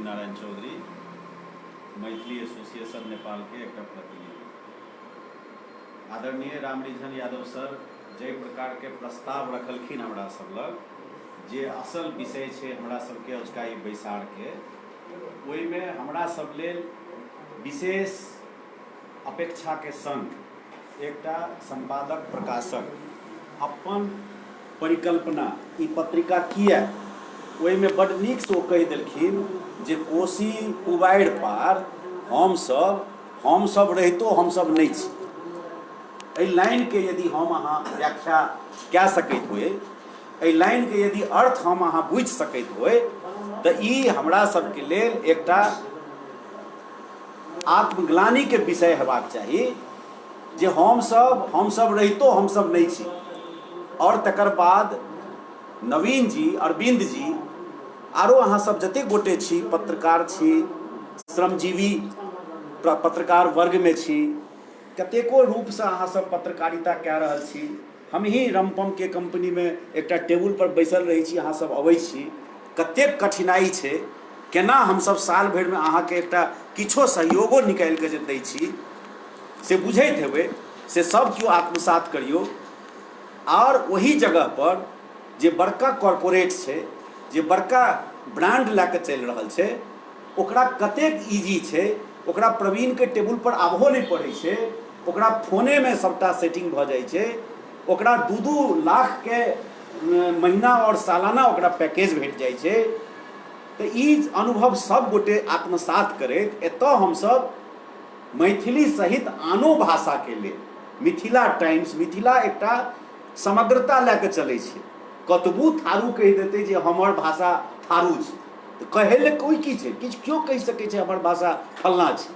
Narayan Chaudhary, Maithili association नेपालके एकटा प्रतिनिधि। आदरणीय रामरिझन यादव सर जाहि प्रकारके प्रस्ताव रखलखिन हमरा सब लग, जे असल विषय छै हमरा सबके अजुका ई बैसारके, ओहिमे हमरा सब लेल विशेष अपेक्षाके संग एकटा सम्पादक प्रकाशक अपन परिकल्पना ई पत्रिका किए, ओहिमे बड्ड नीकसँ ओ कहि देलखिन जे कोशी पुबारि पार हमसभ हमसभ रहितो हमसभ नहि छी। एहि लाइनके यदि हम अहाँ व्याख्या कए सकैत होइ, एहि लाइनके यदि अर्थ हम अहाँ बुझि सकैत होइ, तऽ ई हमरा सबके लेल एकटा आत्मग्लानिके विषय हेबाक चाही जे हमसभ हमसभ रहितो हमसभ नहि छी। आओर तकर बाद नवीन जी, अरविन्द जी, आरो अहाँ सब जतेक गोटे छी, पत्रकार छी, श्रमजीवी पत्रकार वर्गमे छी, कतेको रूपसँ अहाँ सब पत्रकारिता कए रहल छी। हमही रमपमके कम्पनीमे एकटा टेबुल पर बैसल रहै छी, अहाँ सब अबै छी, कतेक कठिनाइ छै, केना हमसब साल भरिमे अहाँके एकटा किछो सहयोगो निकालिके जे दै छी से बुझैत हेबै, से सब केओ आत्मसात करियौ। आओर ओहि जगह पर जे बड़का कॉरपोरेट छै, जे बड़का ब्रांड लए कऽ चलि रहल छै, ओकरा कतेक इजी छै, ओकरा प्रवीणके टेबुल पर आबहो नहि पड़ै छै, ओकरा फोनेमे सबटा सेटिंग भऽ जाइ छै, ओकरा 2-2 लाखके महीना आओर सालाना ओकरा पैकेज भेट जाइ छै। तऽ ई अनुभव सब गोटे आत्मसात करैत एतऽ हमसब मैथिली सहित आनो भाषाके लेल मिथिला टाइम्स, मिथिला एकटा समग्रता लए कऽ चलै छै। कतबो थारू कहि देतै जे हमर भाषा थारू छै, तऽ कहै लए कोइ की छै, किछु केओ कहि सकै छै हमर भाषा फल्लाँ छै,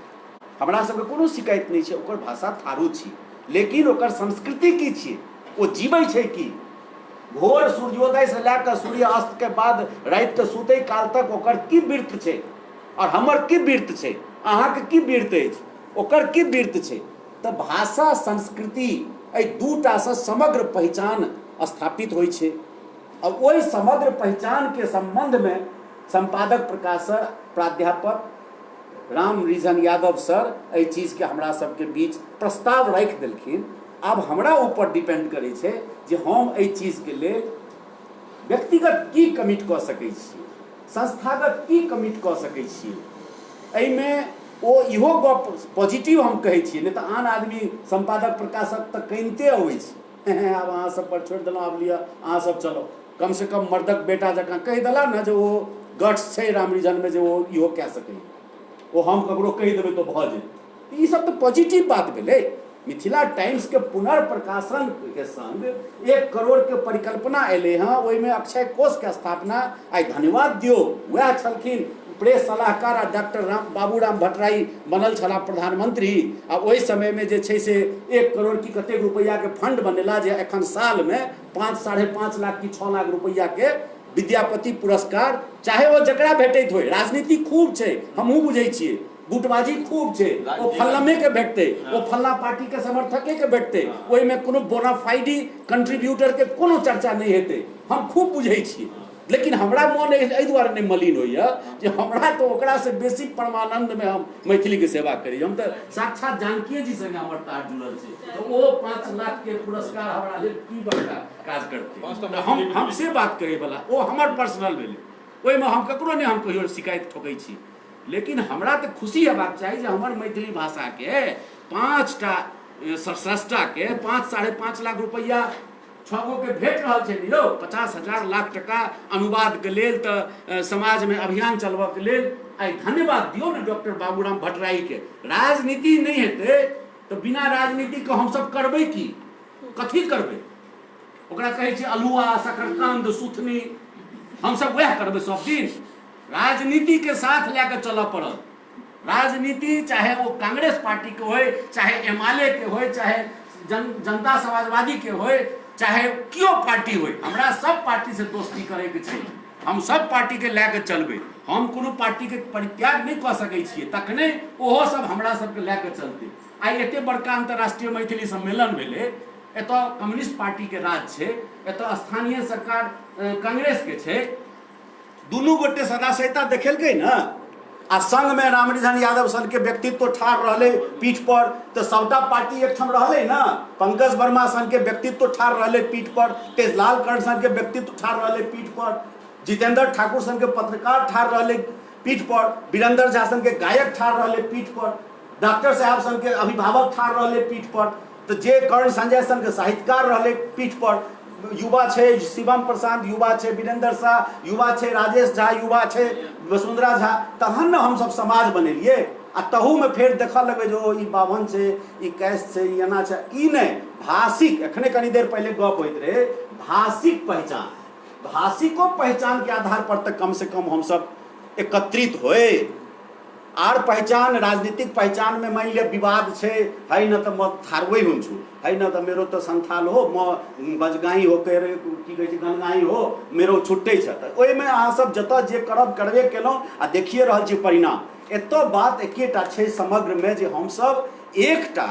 हमरा सबके कोनो शिकायत नहि छै, ओकर भाषा थारू छी, लेकिन ओकर संस्कृति की छियै, ओ जीबै छै की? भोर सूर्योदयसँ लए कऽ सूर्य अस्तके बाद रातिके सुतै काल तक ओकर की वृत्त छै, आओर हमर की वृत्त छै, अहाँके की वृत्त अछि, ओकर की वृत्त छै? तऽ भाषा संस्कृति एहि दूटासँ समग्र पहिचान स्थापित होइ छै। आ ओहि समग्र पहिचानके सम्बन्धमे सम्पादक प्रकाशक प्राध्यापक राम रिझन यादव सर एहि चीजके हमरा सबके बीच प्रस्ताव राखि देलखिन। आब हमरा ऊपर डिपेंड करै छै जे हम एहि चीजके लेल व्यक्तिगत की कमिट कऽ सकै छी, संस्थागत की कमिट कऽ सकै छी। एहिमे ओ इहो गप पॉजिटिव हम कहै छियै, नहि तऽ आन आदमी सम्पादक प्रकाशक तऽ कनिते अबै छै, आब अहाँ सब पर छोड़ि देलहुँ, आब लिअ अहाँ सब चलो, कम से कम मर्दक बेटा जकाँ कहि देला ने जे ओ गट्स छै रामरिझनमे जे ओ इहो कए सकैए, ओ हम ककरो कहि देबै तऽ भऽ जेतै। ई सब तऽ पॉजिटिव बात भेलै। मिथिला टाइम्सके पुनर्प्रकाशनके संग 1 करोड़के परिकल्पना एलै हँ, ओहिमे अक्षय कोषके स्थापना, आइ धन्यवाद दियौ, वएह छलखिन प्रेस सलाहकार आ डॉक्टर राम बाबूराम भट्टराई बनल छलाह प्रधानमंत्री, आ ओहि समयमे जे छै से 1 करोड़ की कतेक रुपैआके फंड बनेला जे एखन सालमे 5 5.5 लाख की 6 लाख रुपैआके विद्यापति पुरस्कार चाहे ओ जकरा भेटैत होइ। राजनीति खूब छै, हमहूँ बुझै छियै, गुटबाजी खूब छै, ओ फल्लामे के भेटतै, ओ फल्ला पार्टी के समर्थके के भेटतै, ओहिमे कोनो बोनाफाइडी कंट्रीब्यूटर के कोनो चर्चा नहि हेतै, हम खूब बुझै छियै। लेकिन हमरा मन एहि दुआरे नहि मलिन होइए जे हमरा तऽ ओकरासँ बेसी परमानन्दमे हम मैथिलीके सेवा करी। हम तऽ साक्षात जानकीए जी संगे हमर तार जुड़ल छै, तऽ ओ 5 लाखके पुरस्कार हमरा लेल की बड़का काज करतै। हम से बात कहैवला ओ हमर पर्सनल भेलै, ओहिमे हम ककरो नहि हम कहियो शिकायत ठोकै छी। लेकिन हमरा तऽ खुशी हेबाक चाही जे हमर मैथिली भाषाके 5टा स्रष्टाके 5 5.5 लाख रुपैआ 6 गो के भेट रहल छै ने यौ, 50,000 लाख टका अनुवादके लेल, तऽ समाजमे अभियान चलबऽके लेल आइ धन्यवाद दियौ ने डॉक्टर बाबूराम भट्टराईके। राजनीति नहि हेतै तऽ बिना राजनीतिके हमसब करबै की, कथी करबै? ओकरा कहै छै अल्हुआ, शकरकंद, सुथनी, हमसब वएह करबै सब दिन। राजनीतिके साथ लए कऽ चलऽ पड़त। राजनीति चाहे ओ कांग्रेस पार्टी के होय, चाहे एम के होय, चाहे जनता समाजवादी के होय, चाहे केओ पार्टी होय, हमरा सब पार्टी से दोस्ती करे के छै, हम सब पार्टी के लए के चलबै, हम कोनो पार्टी के परित्याग नहि कऽ सकै छियै, तखने ओहो सब हमरा सबके लए के चलतै। आइ एते बड़का अंतर्राष्ट्रीय मैथिली सम्मेलन भेलै, एतऽ कम्युनिस्ट पार्टी के राज छै, एतऽ स्थानीय सरकार कांग्रेस के छै, दुनू गोटे सदाशयता देखेलकै ने। आ संगमे रामनिधन यादव सनके व्यक्तित्व ठाढ़ रहलै पीठ पर, तऽ सबटा पार्टी एकठाम रहलै ने। पंकज वर्मा सनके व्यक्तित्व ठाढ़ रहलै पीठ पर, तेजलाल कर्ण सनके व्यक्तित्व ठाढ़ रहलै पीठ पर, जितेंद्र ठाकुर सनके पत्रकार ठाढ़ रहलै पीठ पर, वीरेंद्र झा सनके गायक ठाढ़ रहलै पीठ पर, डॉक्टर साहब सनके अभिभावक ठाढ़ रहलै पीठ पर, तऽ जे कर्ण संजय सनके साहित्यकार रहलै पीठ पर, युवा छै शिवम प्रशांत युवा छै, वीरेंद्र शाह युवा छै, राजेश झा युवा छै, वसुंधरा झा, तहन ने हमसब समाज बनेलियै। आ तहूमे फेर देखऽ लगबै जे ओ ई बाभन छै, ई कैश छै, ई एना छै, ई नहि। भाषिक, एखने कनी देर पहिले गप होइत रहै, भाषिक पहचान, भाषिको पहचानके आधार पर तऽ कमसँ कम हमसब एकत्रित होइ। आर पहिचान, राजनीतिक पहिचानमे मानि लिअ विवाद छै, है न तऽ म थारुवै हुन्छु, है न तऽ मेरो तऽ संथाल हो, म बजगाई हो, के की कहै छै गनगाई हो, मेरो छुट्टै छ। तऽ ओहिमे अहाँ सब जतऽ जे करब करबे केलहुँ आ देखिए रहल छी परिणाम। एतऽ बात एकेटा छै समग्रमे जे हमसब एकटा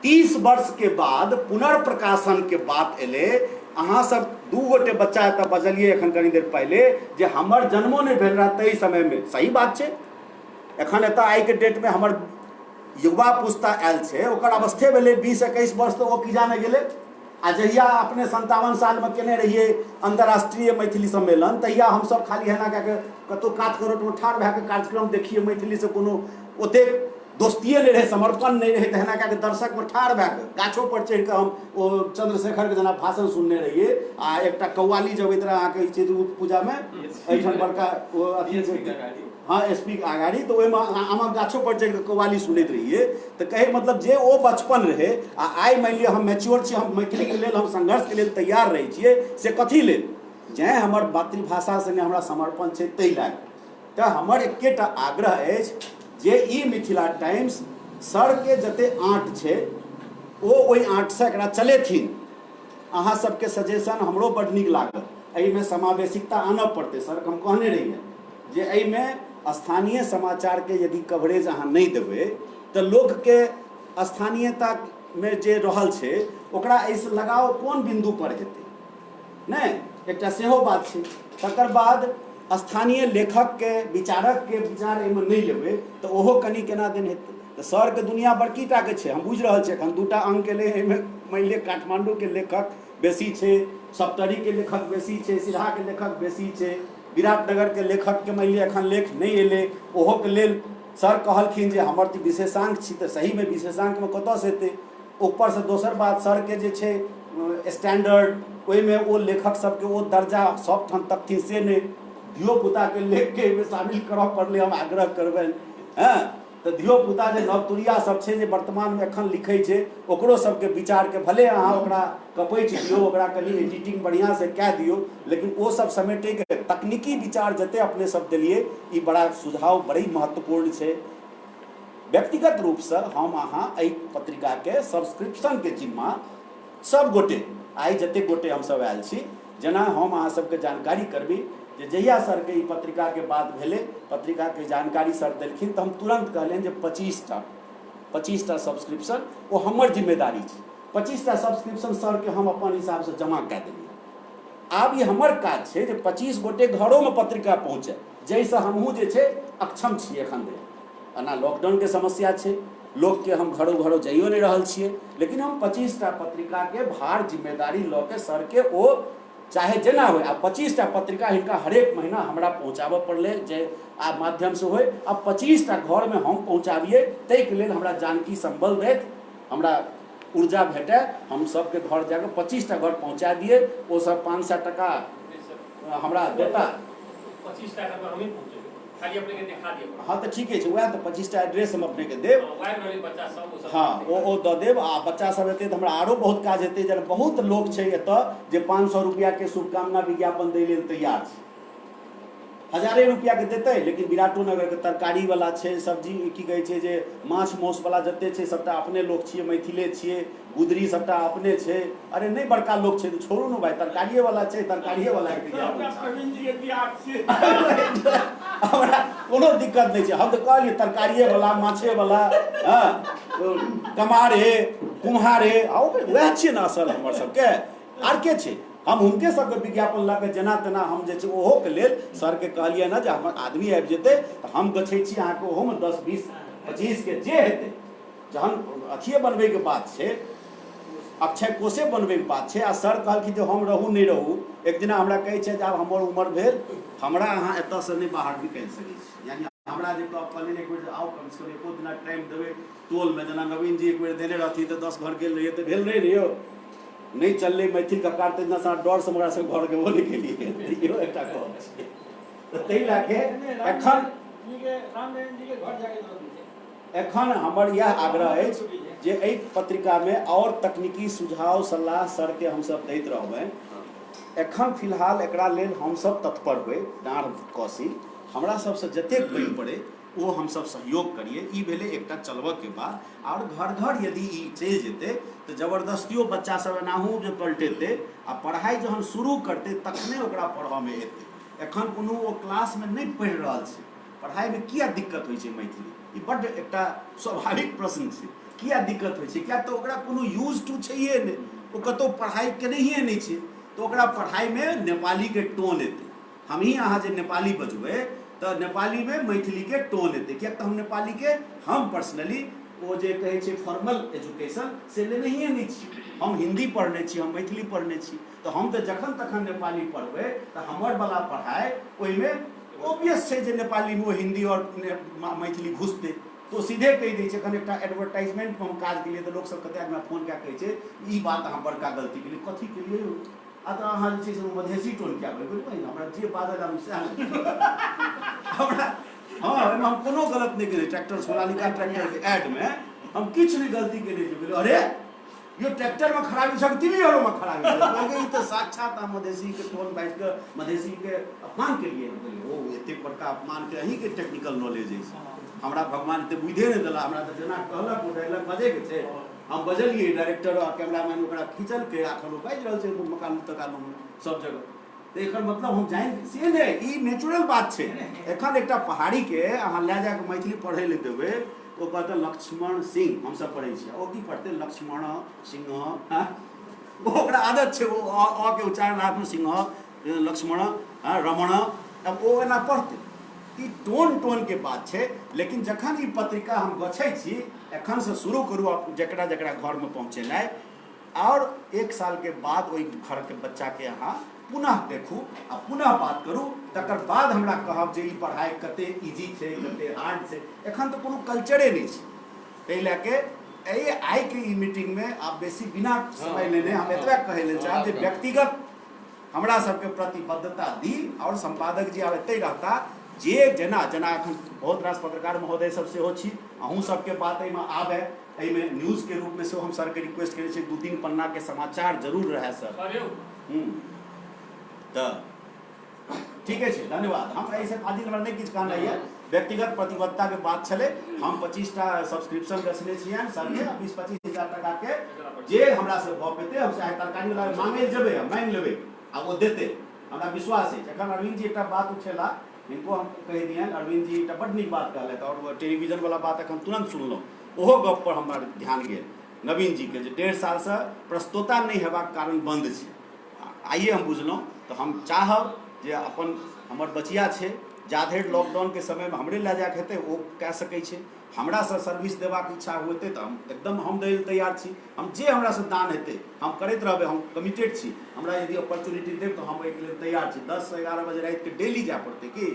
30 वर्षके बाद पुनर्प्रकाशनके बात एलै। अहाँ सब दू गोटे बच्चा एतऽ बजलियै एखन कनी देर पहिले जे हमर जन्मो नहि भेल रहए ताहि समयमे, सही बात छै। एखन एतऽ आइके डेटमे हमर युवा पुस्ता आयल छै, ओकर अवस्थे भेलै 20-21 वर्ष, तऽ ओ की जाने गेलै। आ जहिया अपने 57 सालमे केने रहियै अन्तर्राष्ट्रीय मैथिली सम्मेलन, तहिया हमसब खाली एना कए कऽ कतहु कात करोटमे ठाढ़ भए कऽ कार्यक्रम देखियै, मैथिलीसँ कोनो ओतेक दोस्तिए नहि रहै, समर्पण नहि रहै, तऽ एना कए कऽ दर्शकमे ठाढ़ भए कऽ गाछोपर चढ़ि कऽ हम ओ चंद्रशेखरके जेना भाषण सुनने रहियै। आ एकटा कौआली जबैत रहै अहाँके ई छै पूजामे एहिठाम बड़का ओ अथी, हँ एस पी के अगाड़ी, तऽ ओहिमे आमक गाछोपर चढ़ि कऽ कौआली सुनैत रहियै। तऽ कहैके मतलब जे ओ बचपन रहै आ आइ मानि लिअ हम मैच्योर छी, हम मैथिलीके लेल हम संघर्षके लेल तैयार रहै छियै, से कथी लेल? जैँ हमर मातृभाषा सङ्गे हमरा समर्पण छै ताहि लए। तऽ हमर एकेटा आग्रह अछि जे ई मिथिला टाइम्स सरके जते आँट छै ओ ओहि आँटसँ एकरा चलेथिन। अहाँ सबके सजेशन हमरो बड्ड नीक लागल। एहिमे समावेशिकता आनऽ पड़तै। सरके हम कहने रहियै जे एहिमे स्थानीय समाचारके यदि कवरेज अहाँ नहि देबै तऽ लोकके स्थानीयतामे जे रहल छै ओकरा एहिसँ लगाव कोन बिन्दुपर हेतै? नहि, एकटा सेहो बात छै। तकर बाद स्थानीय लेखकके विचारकके विचार एहिमे नहि लेबै तऽ ओहो कनि केना दिन हेतै। तऽ सरके दुनिया बड़की टाके छै, हम बुझि रहल छी। एखन 2टा अंक एलै, एहिमे मानि लिअ काठमाण्डूके लेखक बेसी छै, सप्तरीके लेखक बेसी छै, सिरहाके लेखक बेसी छै, विराटनगरके लेखकके मानि लिअ एखन लेख नहि एलै। ओहोके लेल सर कहलखिन जे हमर तऽ विशेषांक छी, तऽ सहीमे विशेषांकमे कतऽसँ एतै? ऊपरसँ दोसर बात सरके जे छै स्टैंडर्ड, ओहिमे ओ लेखक सबके ओ दर्जा सब ठाम तकथिन से नहि, धियोपुताके लेखके एहिमे शामिल करऽ पड़लै, हम आग्रह करबनि। हँ, तऽ धियोपुता जे नवतुरिया सब छै जे वर्तमानमे एखन लिखै छै, ओकरो सबके विचारके भले अहाँ ओकरा कपैच दियौ, ओकरा कनि एडिटिंग बढ़िआँसँ कए दियौ, लेकिन ओ सब समेटैके तकनीकी विचार जते अपने सब देलियै, ई बड़ा सुझाव बड़ी महत्वपूर्ण छै। व्यक्तिगत रूपसँ हम अहाँ एहि पत्रिकाके सब्सक्रिप्शनके जिम्मा सब गोटे, आइ जतेक गोटे हमसब आयल छी, जेना हम अहाँ सबके जानकारी करबी जे जहिया सरके ई पत्रिकाके बात भेलै, पत्रिकाके जानकारी सर देलखिन, तऽ हम तुरन्त कहलियनि जे 25टा सब्सक्रिप्शन ओ हमर जिम्मेदारी छै। 25टा सब्सक्रिप्शन सरके हम अपन हिसाबसँ जमा कए देलियै। आब ई हमर काज छै जे 25 गोटे घरोमे पत्रिका पहुँचै, जाहिसँ हमहूँ जे छै अक्षम छी एखन धरि। एना लॉकडाउनके समस्या छै, लोकके हम घरो घरो जाइयो नहि रहल छियै, लेकिन हम 25टा पत्रिकाके भार जिम्मेदारी लऽ के सरके ओ चाहे जेना होइ, आ 25टा पत्रिका हिनका हरेक महीना हमरा पहुँचाबऽ पड़लै, जे आ माध्यमसँ होइ। आ 25टा घरमे हम पहुँचाबियै ताहिके लेल हमरा जानकी सम्बल दैथ, हमरा ऊर्जा भेटय, हम सबके घर जाकऽ 25टा घर पहुँचा दियै। ओ सब 500 टाका हमरा देता। 25टा घर हमही पहुँचेबै, खाली अपने के देखा दिअ। हँ तऽ ठीके छै, वएह तऽ 25टा एड्रेस हम अपनेके देब। बच्चा सब, हँ ओ दऽ देब। आ बच्चा सब एतै तऽ हमरा आरो बहुत काज हेतै। जेना बहुत लोक छै एतऽ जे 500 रुपैआके शुभकामना विज्ञापन दै लेल तैयार छै, हजारे रुपैआके देतै, लेकिन विराटो नगरके तरकारीवला छै, सब्जी की कहै छै जे माछ मासुवला जते छै सबटा अपने लोक छियै, मैथिले छियै, गुदरी सबटा अपने छै। अरे नहि बड़का लोक छै तऽ छोड़ू ने भाइ, तरकारिएवला छै, तरकारिएवला के हमरा कोनो दिक्कत नहि छै। हम तऽ कहलियै तरकारिएवला, माछेवला, हँ, कमारे कुम्हारे, आ वएह छियै ने असल हमर सबके, आर के छै? हम हुनके सबके विज्ञापन लऽ कऽ जेना तेना हम जे छै ओहोके लेल सरके कहलियै ने जे हमर आदमी आबि जेतै तऽ हम गछै छी अहाँके ओहोमे 10 20 25 के जे हेतै। जहन अथिए बनबैके बात छै, अक्षय कोषे बनबैके बात छै, आ सर कहलखिन जे हम रहू नहि रहू, एक दिना हमरा कहै छै जे आब हमर उमर भेल, हमरा अहाँ एतऽसँ नहि बाहर निकालि सकै छी। यानी हमरा जे कहलियै एक बेर जे आउ कमसँ कम एको दिना टाइम देबै टोलमे, जेना नवीन जी एक बेर देने रहथिन तऽ 10 घर गेल रहियै तऽ भेल नहि रहियौ, नहि चललै मैथिल ककार तऽ इतना सारा डरसँ हमरा सब घर गेबो नहि केलियै। इहो एकटा गप छै। तऽ ताहि लए के एखन एखन हमर इएह आग्रह अछि जे एहि पत्रिकामे आओर तकनीकी सुझाव सलाह सरके हमसब दैत रहबै। एखन फिलहाल एकरा लेल हमसब तत्पर होइ, डाँड़ कसी, हमरा सबसँ जतेक बनि पड़ै ओ हमसब सहयोग करियै। ई भेलै एकटा चलबऽके बात। आओर घर घर यदि ई चलि जेतै तऽ जबरदस्तियो बच्चा सब एनाहु जे पलटेतै आ पढ़ाइ जहन शुरू करतै तखने ओकरा पढ़ऽमे एतै। एखन कोनो ओ क्लासमे नहि पढ़ि रहल छै। पढ़ाइमे किया दिक्कत होइ छै मैथिली, ई बड्ड एकटा स्वाभाविक प्रश्न छै। किया दिक्कत होइ छै? किया तऽ ओकरा कोनो यूज टू छैहे नहि, ओ कतहु पढ़ाइ केनहिए नहि छै, तऽ ओकरा पढ़ाइमे नेपालीके टोन एतै। हमही अहाँ जे नेपाली बजबै तऽ नेपालीमे मैथिलीके टोन एतै, किएक तऽ हम नेपालीके हम पर्सनली ओ जे कहै छै फॉर्मल एजुकेशन से लेनहिए नहि छी। हम हिन्दी पढ़ने छी, हम मैथिली पढ़ने छी, तऽ हम तऽ जखन तखन नेपाली पढ़बै तऽ हमर बला पढ़ाइ ओहिमे ऑब्वियस छै जे नेपालीमे ओ हिन्दी आओर मैथिली घुसतै। तऽ ओ सीधे कहि दै छै। एखन एकटा एडवर्टाइजमेंटमे हम काज केलियै तऽ लोकसभ कतेक आदमी फोन कए कहै छै ई बात अहाँ बड़का गलती केलियै। कथी केलियै यौ? आ तऽ अहाँ जे छै से मधेसी टोन किया बजबै? हमरा जे बाजल हम सएह हमरा, हँ, ओहिमे हम कोनो गलत नहि केलियै। ट्रैक्टर सोनालिका ट्रैक्टरके एडमे हम किछु नहि गलती केने छी। अरे यो ट्रैक्टरमे खराबी छै तिमीहरूमे खराबी छै, ई तऽ साक्षात अहाँ मधेसीके टोन बाजि कऽ मधेसीके अपमान केलियै। ओ एतेक बड़का अपमानके अहीँके टेक्निकल नॉलेज अछि, हमरा भगवान एते बुझे नहि देला। हमरा तऽ जेना कहलक ओ डायलॉग बजैके छै, हम बजलियै। डायरेक्टर आ कैमरामैन ओकरा खींचलकै, एखन ओ बाजि रहल छै मकान तकानमे सब जगह। तऽ एकर मतलब हम जानि से नहि, ई नेचुरल बात छै। एखन एकटा पहाड़ीके अहाँ लए जाकऽ मैथिली पढ़ै लए देबै, ओ कहतै लक्ष्मण सिंह हमसब पढ़ै छियै, ओ की पढ़तै लक्ष्मण सिंह। हँ, ओ ओकरा आदत छै, ओ अ के उच्चारण हाथमे सिंह लक्ष्मण रमण, अब ओ एना पढ़तै। ई टोन टोनके बात छै। लेकिन जखन ई पत्रिका हम गछै छी, एखनसँ शुरू करू जकरा जकरा घरमे पहुँचेनाइ, आओर 1 सालके बाद ओहि घरके बच्चाके अहाँ पुनः देखू आ पुनः बात करू, तकर बाद हमरा कहब जे ई पढ़ाइ कते इजी छै कते हार्ड छै। एखन तऽ कोनो कल्चरे नहि छै। ताहि लए के एहि आइके ई मीटिंगमे आब बेसी बिना समय लेने हम एतबे कहै लेल चाहब जे व्यक्तिगत हमरा सबके प्रतिबद्धता दी। आओर सम्पादक जी आब एतहि रहता, जे जेना जेना एखन बहुत रास पत्रकार महोदय सब सेहो छी, अहूँ सबके बात एहिमे आबय, एहिमे न्यूजके रूपमे सेहो हम सरके रिक्वेस्ट करै छी 2-3 पन्नाके समाचार जरूर रहए सर। तऽ ठीके छै, धन्यवाद। हम एहिसँ फाजिल हमरा नहि किछु कहनाइ यऽ, व्यक्तिगत प्रतिबद्धताके बात छलै। हम 25टा सब्सक्रिप्शन रखने छियनि सरके, 20-25 हजार टाकाके जे हमरासँ भऽ पेतै हम चाहे तरकारीवला माँगै जेबै, हम माँगि लेबै आ ओ देतै, हमरा विश्वास अछि। एखन अरविन्द जी एकटा बात उठेला, हिनको हम कहि दियनि, अरविन्द जी एकटा बड्ड नीक बात कहलथि आओर टेलीविजनवला बात एखन तुरन्त सुनलहुँ, ओहो गपपर हमर ध्यान गेल नवीन जीके जे 1.5 सालसँ प्रस्तोता नहि हेबाक कारण बन्द छै, आइए हम बुझलहुँ। तऽ हम चाहब जे अपन हमर बचिया छै, जाधरि लॉकडाउनके समयमे हमरे लए जायके हेतै ओ कए सकै छै, हमरासँ सर्विस देबाक इच्छा होतै तऽ हम एकदम हम दै लेल तैयार छी। हम जे हमरासँ दान हेतै हम करैत रहबै, हम कमिटेड छी। हमरा यदि अपॉर्चुनिटी देब तऽ हम ओहिके लेल तैयार छी। 10 से 11 बजे रातिके डेली जाय पड़तै की?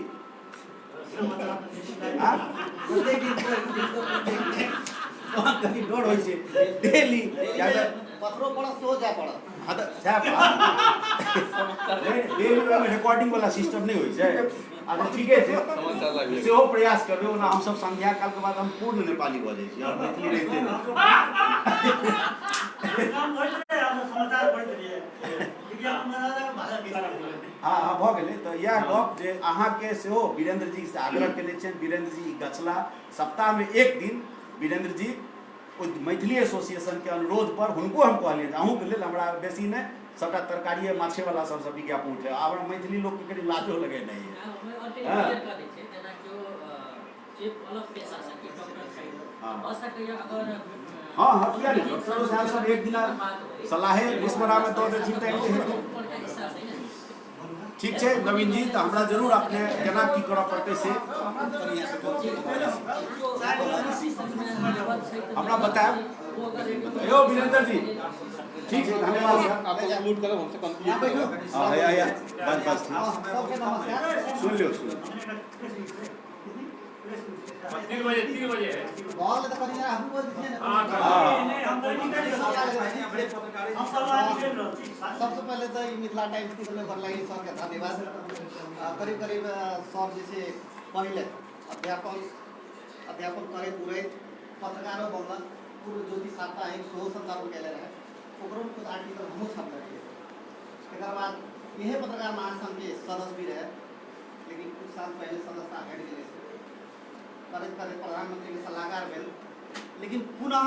कनि डर होइ छै डेली पथरो पड़त सेहो जाय पड़त। हँ तऽ सएह बात, डेली ओहिमे रिकॉर्डिंग वाला सिस्टम नहि होइ छै। अच्छा ठीके छै, सेहो प्रयास करबै। ओना हमसब संध्या कालके बाद हम पूर्ण नेपाली भऽ जाइ छी आओर मैथिली रहिते नहि। हँ हँ भऽ गेलै। तऽ इएह गप जे अहाँके सेहो वीरेंद्र जी से आग्रह केने छियनि, वीरेंद्र जी गछला सप्ताहमे एक दिन वीरेंद्र जी ओहि मैथिली एसोसिएशनके अनुरोध पर हुनको हम कहलियनि अहूँके लेल हमरा बेसी नहि, सबटा तरकारिए माछेवला सबसँ विज्ञापन उठे, आब हमरा मैथिली लोकके कनि लाजो लगेनाइ यऽ। भऽ सकैए अगर हँ हँ, किया नहि, डॉक्टरो साहब सब एक दिना सलाहे मशवरामे दऽ देथिन तऽ हेतै। ठीक छै नवीन जी, तऽ हमरा जरूर अपने केना की करऽ पड़तै से हमरा बतायब। यौ वीरेंद्र जी, ठीक छै, धन्यवाद सर। हँ, हैया हैया, बस बस, ठीक, सुनि लियौ, सुनि। 3 बजे, 3 बजे है। बॉल तऽ कनि हमहूँ बोल दियै ने। हाँ। सबसे पहिले तऽ ई मिथिला टाइम्स के ओकर लागि सरके धन्यवाद। करीब करीब सर जे छै पहिले अध्यापन अध्यापन करैत उड़ैत पत्रकारो बनलन। पूर्व ज्योति साप्ताहिक सेहो सञ्चालन कयले रहै, ओकरो कुछ आर्टिकल हमहूँ छापने रहियै। तकर बाद इहे पत्रकार महासङ्घके सदस्य भी रहे, लेकिन कुछ साल पहिले सदस्यता हटि गेलै। करैत करैत प्रधानमन्त्रीके सलाहकार भेल, लेकिन पुनः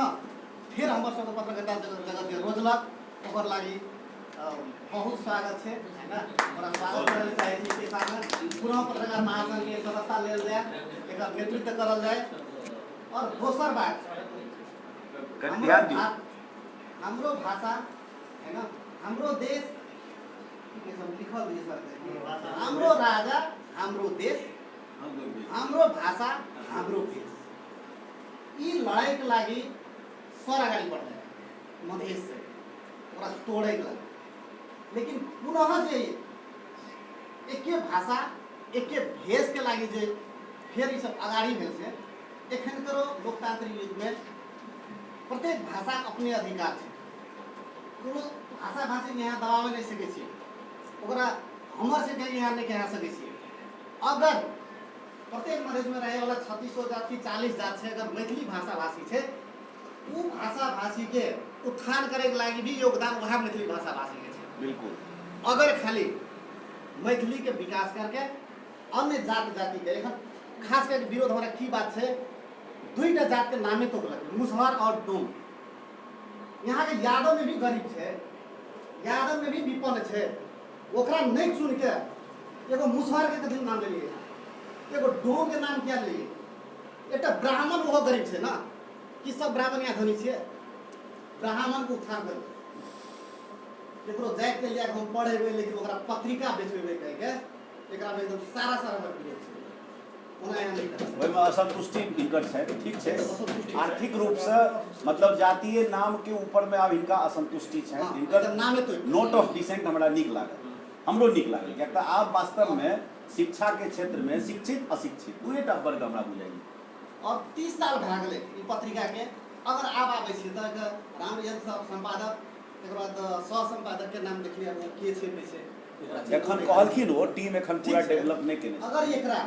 फेर हमर सबके पत्रकारिता जगत जे रोजलक, ओकर लागि बहुत स्वागत छै, होइन? ओकरा स्वागत करै लए चाहै छी पेशामे। पुनः पत्रकार महासङ्घके सदस्यता लेल जाय, एकर नेतृत्व करल जाय। और दोसर बात, कनि ध्यान दियौ। हाम्रो भाषा, होइन, हाम्रो देश, के छ लिखल दिए सर, हाम्रो राजा हाम्रो देश, हाम्रो भाषा हाम्रो भेष, यी लडाइँको लागि सर अगाडि बढ्दै मधेस चाहिँ ओकरा तोड़ैके लागि। लेकिन पुनः जे एके भाषा एके भेषके लागि जे फेर ई सब अगाडि भेल छै, एखन करो लोकतान्त्रिक युगमे प्रत्येक भाषाके अपने अधिकार छै। कोनो भाषा भाषीके यहाँ दबाबै नहि सकै छियै, ओकरा हमर सबके यहाँ नहि कह सकै छियै। अगर प्रत्येक मधेशमे रहैवला 36 जात कि 40 जात छै, अगर मैथिली भाषा भाषी छै, ऊ भाषा भाषीके उत्थान करैके लागि भी योगदान वएह मैथिली भाषा भाषीके छै। अगर खाली मैथिलीके विकास करके अन्य जात जातिके, एखन खास करके विरोध हमरा की बात छै, दुईटा जातके नामे तोकलक, मुसहर और डोम। यहाँके यादव में भी गरीब छै, यादव में भी विपन्न छै, ओकरा नहि चुनके एगो मुसहर के कथी नाम लेलियै, एगो डोम के नाम किया लेलियै? एकटा ब्राह्मण ओहो गरीब छै ने, कि सब ब्राह्मण यहाँ धनी छियै? ब्राह्मणके उत्थान करू, केकरो जातिके लिया हम पढ़ेबै लेकिन ओकरा पत्रिका बेचेबै कहिके एकरामे एकदम सारा सारा हमर विरोध छै। ओना एहन नहि कर सकैत। ओहिमे असंतुष्टि हिनकर छै, ठीक छै। असंतुष्टि छै। आर्थिक रूपसँ मतलब जातीय नामके ऊपरमे आब हिनका असंतुष्टि छनि। हिनकर एकदम नामे तो नोट ऑफ डिसेंट हमरा नीक लागल, हमरो नीक लागल, किएक तऽ आब वास्तवमे शिक्षाके क्षेत्रमे शिक्षित अशिक्षित दुएटा वर्ग हमरा बुझाइए। और 30 साल भए गेलै ई पत्रिकाके। अगर आब आबै छियै तऽ रामयंत्र सब सम्पादक, तकर बाद सह सम्पादकके नाम देखलियै, आब के छै नहि छै ओकरा चिन्हबो एखन नहि। कहलखिन ओ टीम एखन पूरा ठीक छै। डेवलप नहि केने छै। अगर एकरा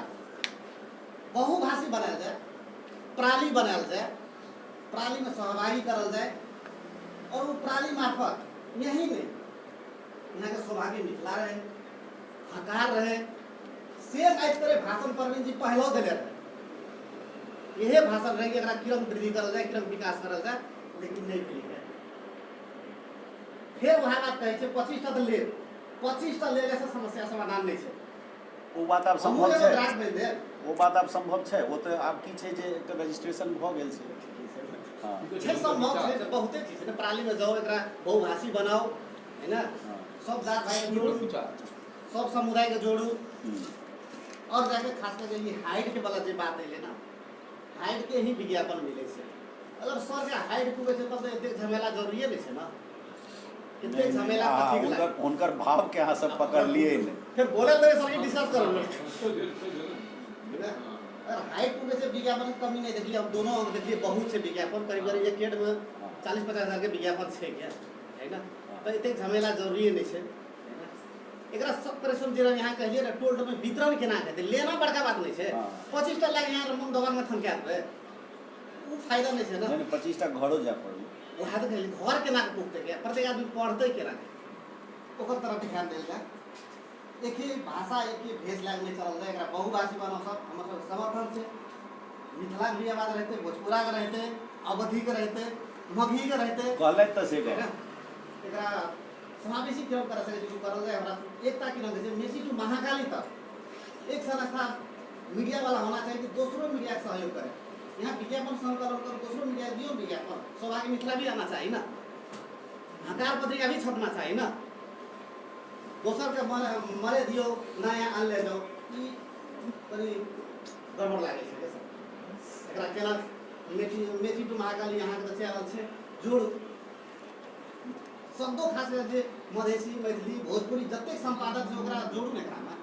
बहुभाषी बनायल जाय, प्राली बनायल जाय, प्रालीमे सहभागी करल जाय और ओ प्राली मार्फत यही नहि, यहाँके सौभाग्य मिथिला रहे, हकार रहे, से आबि करे भाषण प्रवीण जी पहलो देले रहे, इहे भाषण रहे कि एकरा किरण वृद्धि करल जाय, किरण विकास करल जाय, लेकिन नहि भेलै। फेर वएह बात कहै छै, 25टा तऽ लेब, 25टा लेलासँ समस्या समाधान नहि छै। ओ बात आब हमहूँ सम्भव एगो छै? ड्राफ्ट भेज देब। ओ बात आब सम्भव छै? ओ तऽ आब की छै जे एकटा रजिस्ट्रेशन भऽ गेल छै। हँ। छै, सम्भव छै ने, बहुते चीज छै ने। प्रालीमे जाउ, एकरा बहुभाषी बनाउ, है ने? सब जात भाइके जोड़ू, सब समुदायके जोड़ू। और जाके खास करके ई हाइट के वाला जे बात एलै ने, हाइट के ही विज्ञापन मिलै छै। अगर सरके हाइट पुगै छै तब तऽ एतेक झमेला जरूरिए नहि छै ने। नहि, एतेक नहि, झमेला अहाँ कथीके हुनकर लागि? हुनकर भावके अहाँ सब पकड़लियै नहि। फेर बोले तऽ सर डिस्कस करल ने। अगर हाइट पुगै छै, विज्ञापन के कमी नहि देखलियै हम, दोनों अंक देखलियै, बहुत छै विज्ञापन। करीब करीब एक एडमे 40-50 हजार के विज्ञापन छै क्या, है ना? तऽ एतेक झमेला जरूरिए नहि छै, है ना? एकरा सब परिश्रम जेना यहाँ कहलियै ने, टोल टोलमे वितरण केना हेतै, लेना बड़का बात नहि छै। 25टा लए यहाँ मन दोकानमे थमका देबै, ओ फायदा नहि छै ने। नहि नहि, 25टा घरो जाय पड़ल। वएह तऽ कहलियै, घर केना के पुगतै, के प्रत्येक आदमी पढ़तै केना के, ओकर तरफ ध्यान देल जाय। एक ही भाषा एक ही भेष लए नहि चलल जाय, एकरा बहुभाषी बनाउ सब। हमर सबके समर्थन छै, मिथिलाके भी आवाज रहतै, भोजपुराके रहतै, अवधीके रहतै, मगहीके रहतै। कहलथि तऽ से है गप ना? एकरा समावेशी किरण कर सकै छै, करल जाय। हमरा एकता किरण छै, मेसी टू महाकाली तक एक संस्था मीडिया वाला होना चाहिए कि दोसरो मीडिया के सहयोग करे। यहाँ विज्ञापन सङ्कलन करू, दोसरो मीडिया दियौ विज्ञापन। सौभाग्य मिथिला भी आना चाही न, हकार पत्रिका भी छपना चाही न। दोसरके मरे मरे दियौ, नयाँ आनले जाऊ, ई कनि गड़बड़ लागै छै सर। एकरा केना मेची मेची टू महाकाली अहाँके तऽ चैनल छै, जोड़ू शब्दो, खास कऽ जे मधेसी, मैथिली, भोजपुरी जतेक सम्पादक छै ओकरा जोड़ू ने एकरामे।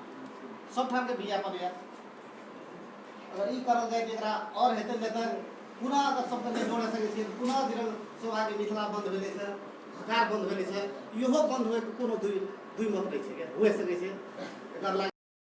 सब ठामके विज्ञापन यऽ। अगर ई करल जाय तऽ एकरा आओर हेतै, नहि तऽ पुनः अगर सबके नहि जोड़ि सकै छियै तऽ पुनः जेना सौभाग्य मिथिला बन्द भेलै से, हकार बन्द भेलै से, इहो बन्द होइके कोनो दुइ दुइ मत नहि छै, हुए सकै छै एकर।